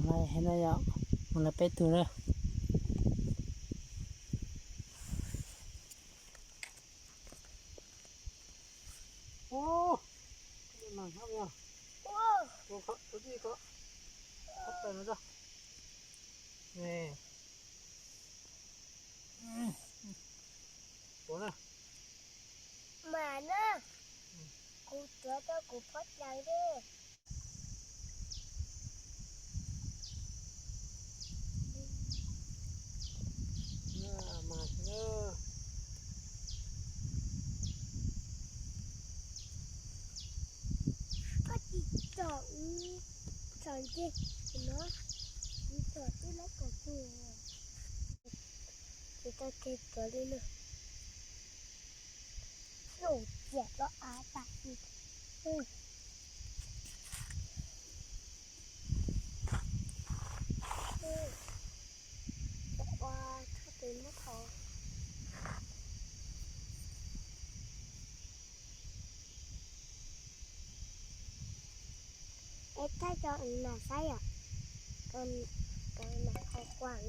Mas no yog mus lawv peb tug na. Mas na, kuv tuav rau kuv phob cawv thiab. Koj tsis tsom ub, tsom ntse no, ub tsom twb lab kom kuv. Ces tau kiag tuav li no. Hlub ciam los av tas. Ua tshaj tes muab thov. Es thaij rau nam saib yom, kom nam qhov kuam.